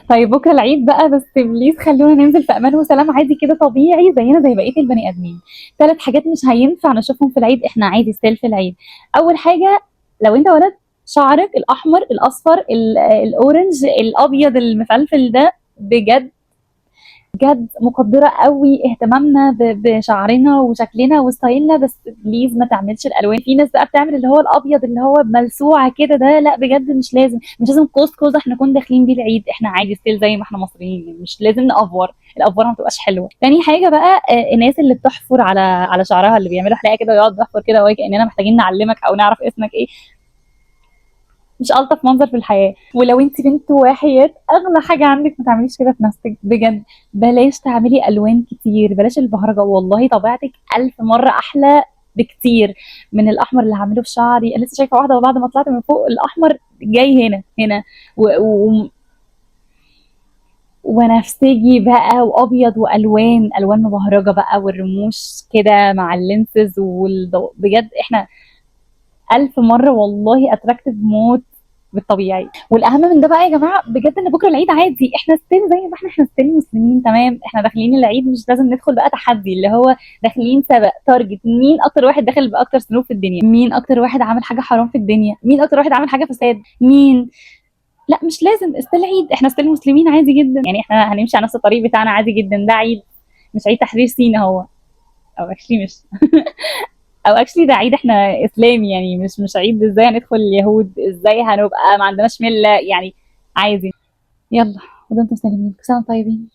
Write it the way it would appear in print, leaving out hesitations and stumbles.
طيب بكره العيد بقى، بس please خلونا ننزل في امان وسلام عادي كده، طبيعي زينا زي بقية البني ادمين. ثلاث حاجات مش هينفع نشوفهم في العيد، احنا عادي still في العيد. اول حاجه، لو انت ولد، شعرك الاحمر، الاصفر، ال orange، الابيض المفلفل ده، بجد بجد مقدره قوي اهتمامنا بشعرنا وشكلنا وستايلنا، بس please ما تعملش الالوان. في ناس بقى بتعمل اللي هو الابيض اللي هو ملسوعه كده، ده لا بجد مش لازم، مش لازم قوس قزح نكون داخلين بيه العيد. احنا عادي still زي ما احنا مصريين، يعني مش لازم نأفور، الافوره ما بتبقاش حلوه. تاني حاجة بقى، الناس اللي بتحفر على شعرها، اللي بيعملوا حلاقه كده ويقعد يحفر كده وهي كاننا محتاجين نعلمك او نعرف اسمك ايه، مش الطف منظر في الحياه. ولو انت بنت وحياة اغلى حاجة عندك ما تعمليش كده في نفسك، بجد بلاش تعملي الوان كتير، بلاش البهرجه، والله طبيعتك الف مرة احلى بكتير من الاحمر اللي هعمله في شعري. انا لسه شايفه واحدة بعد ما طلعت من فوق الاحمر جاي هنا هنا ونفسجي بقى وابيض والوان الوان مبهرجه بقى، والرموش كده مع ال lenses والضوء، بجد احنا الف مرة والله attractive موت بالطبيعي. والاهم من ده بقى يا جماعة بجد، ان بكره العيد عادي، احنا still زي ما احنا، احنا still مسلمين تمام، احنا داخلين العيد مش لازم ندخل بقى تحدي اللي هو داخلين سبق target مين اكتر واحد داخل باكتر ذنوب في الدنيا، مين اكتر واحد عامل حاجة حرام في الدنيا، مين اكتر واحد عامل حاجة فساد، مين. لا مش لازم، still عيد، احنا still مسلمين عادي جدا، يعني احنا هنمشي على نفس الطريق بتاعنا عادي جدا. ده عيد مش عيد تحرير سينا هو، او actually مش او actually ده عيد احنا اسلامي، يعني مش عيد ازاي هندخل اليهود، ازاي هنبقى ما عندناش مله، يعني عادي. يلا ودمتم سالمين، كل سنة وانتم طيبين.